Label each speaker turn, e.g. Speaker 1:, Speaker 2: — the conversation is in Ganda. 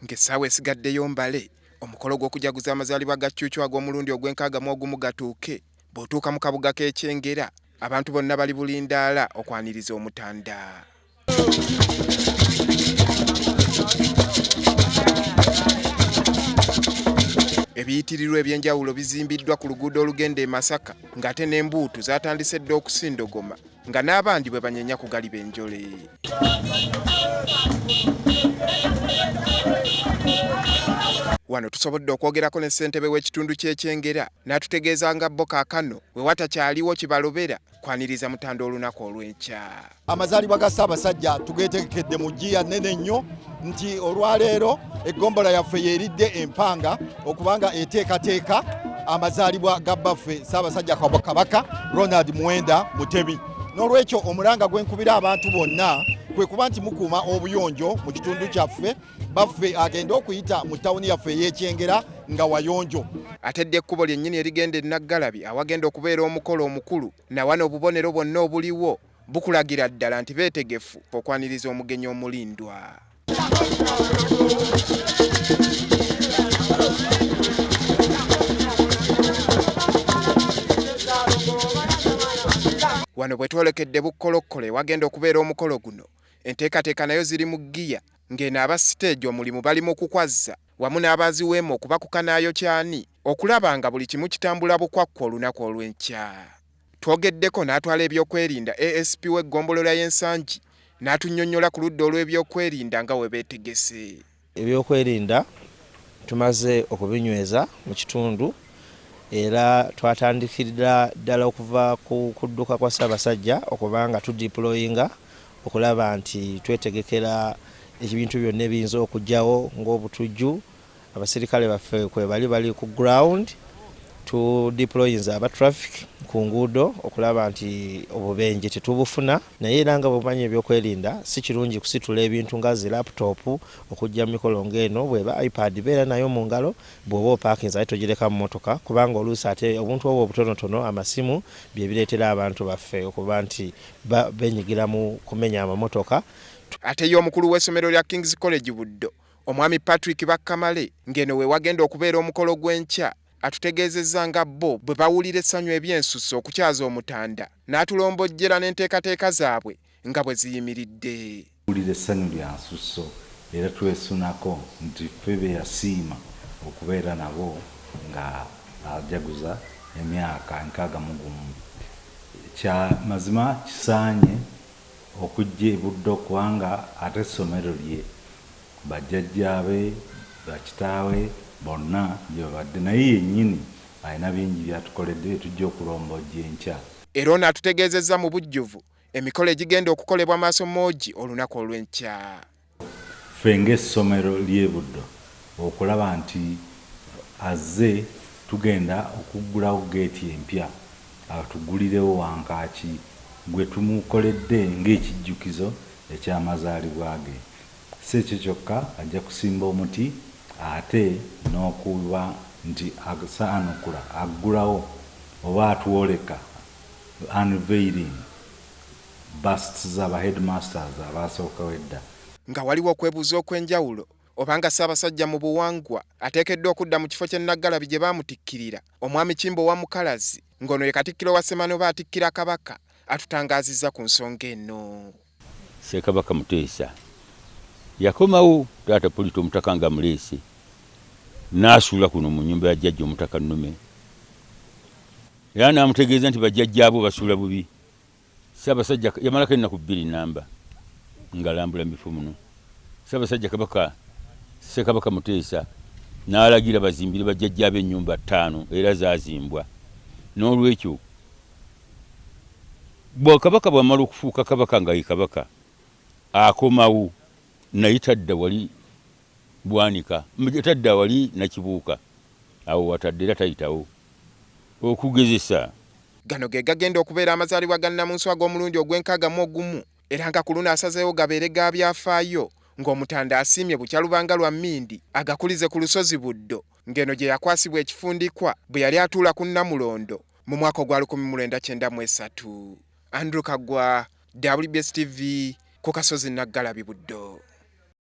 Speaker 1: Ng'essaawa esigaddeyo mbale omukolo gw'okujaguza amazaalibwa ga Cuucu ag'omulundi ogw'enkaaga mu ogumu gatuuke, bw'otuuka mu kabuga k'e Kyengera abantu bonna bali bulindaala okwaniriza omutanda. Ebiyitirirwa eby'enjawulo bizimbiddwa ku luguudo olugenda e Masaka ng'ate n'embuutu zaatandise dda okusindogoma nga n'abandi bwe banyenya ku galiba enjole. Wano tusobodde okwogerako ne ssentebe w'ekitundu ky'e Kyengera n'atutegeeza nga bo kaakano we watakyaliwo kibalobera kwaniriza mutanda olunaku olw'enkya.
Speaker 2: Amazaalibwa ga Ssaabasajja tugeetegekedde mu ggiya nnene nnyo nti olwaleero eggombolola yaffe yeeridde empanga okubanga eteekateeka amazaalibwa ga bbaffe Ssaabasajja Kabaka Ronald Muwenda Mutebi. N'olwekyo omulanga gwe nkubira abantu bonna kwe kuba nti mukuuma obuyonjo mu kitundu kyaffe, baffe agende okuyita mu tawuni yaffe ey'ekyengera nga wayonjo.
Speaker 1: Ate dda ekkubo lyennyini erigenda e Naggalabi awagenda okubeera omukolo omukulu na wano obubonero bwonna obuliwo bukulagira ddala nti beetegefu okwaniriza omugenyi omulindwa. Wano bwe twolekedde Bukkolokkolo ewagenda okubeera omukolo guno, enteekateeka nayo ziri mu ggiya ng'eno aba siteegi omulimu bali mu kukwazza wamu n'abaziweema okubakuka n'ayokyani okulaba nga buli kimu kitambula bukwakku olunaku olw'enkya. Twogeddeko n'atwala ebyokwerinda ASP w'eggombolola y'e Nsangi n'atunnyonnyola ku ludda olw'ebyokwerinda nga we beetegese.
Speaker 3: Ebyokwerinda tumaze okubinyweza mu kitundu era twatandikira ddala okuva ku kudduka kwa Ssaabasajja okuba nga tudiployinga okulaba nti twetegekera ebintu byonna ebiyinza okujjawo ng'obutujju. Abasirikale baffe kwebali bali ku ground, tu deployinze aba traffic ku nguudo okulaba nti obubenje tetubufuna. Naye era nga bwomanyi ebyokwerinda si kirungi kusitula ebintu nga zi laptop okujja mu mikolo ng'eno, bweba iPad beera nayo mu ngalo bwoba opakinze ate togireka mu motoka kubanga oluusi ate obuntu obwo obutonotono amasimu bye bireetera abantu baffe okuba nti benyigira mu kumenya amamotoka.
Speaker 1: Ate ye omukulu w'essomero lya Kings College Buddo Omwami Patrick Bakkamale ng'eno we wagenda okubeera omukolo gw'enkya atutegeezezza nga bo bwe bawulira essanyu eby'ensusso okukyaza Omutanda n'atulombojjera n'enteekateeka zaabwe nga bwe ziyimiridde.
Speaker 4: Tuwulira essanyu lya nsusso era twesunako nti ffe be yasiima okubeera nabo nga ajaguza emyaka 61. Kya mazima kisaanye okujja e Buddo kubanga ate essomero lye Bajjajjaabe, bakitaawe bonna gye babadde naye yennyini alina bingi by'atukoledde bye tujja okulombojja enkya.
Speaker 1: Era ono atutegeezezza mu bujjuvu emikolo egigenda okukolebwa Maasomoogi olunaku olw'enkya.
Speaker 4: Ffe ng'essomero ly'e Buddo okulaba nti azze tugenda okuggulawo ggeeti empya atuggulirewo wankaaki gwe tumukoledde ng'ekijjukizo eky'amazaalibwa ge. Si ekyo kyokka, ajja kusimba omuti ate n'okuba nti asaanukula, aggulawo oba atwoleka, unveiling, busts za ba headmasters abaasookawo edda.
Speaker 1: Nga waliwo okwebuuza okw'enjawulo oba nga Ssaabasajja mu buwangwa ateekeddwa okudda mu kifo ky'e Naggalabi gye baamutikkirira, Omwami Kimbowa Mukalazi ng'ono ye Katikkiro wa Ssemanobe atikkira Kabaka atutangaazizza ku nsonga eno.
Speaker 5: Ssekabaka Muteesa yakomawo taata Polito Omutaka ng'amuleese n'asuula kuno mu nnyumba ya jjajja Omutaka Nnume era n'amutegeeza nti bajjajjaabo basuula bubi. Ssaabasajja yamalako ennaku bbiri nnamba ng'alambula mu bifo muno. Ssaabasajja Kabaka Ssekabaka Muteesa n'alagira bazimbire bajjajjaabe ennyumba ttaano era zaazimbwa. N'olwekyo Bwa Kabaka bwamala okufuuka Kabaka nga ye Kabaka akomawo naye tadda wali Bwanika, tadda wali Nakibuuka, awo watadde era tayitawo okugezesa.
Speaker 1: Gano ge gagenda okubeera amazaalibwa ga Nnamunsu ag'omulundi ogw'enkaaga mu ogumu era nga ku luno asazeewo gabeere ga byafaayo ng'Omutanda asiimye bukya lubanga lwa mmindi agakulize ku lusozi Buddo ng'eno gye yakwasibwa ekifundikwa bwe yali atuula ku Nnamulondo mu mwaka ogwa 1993. Andrew Kaggwa, WBS TV, ku kasozi Naggalabi Buddo.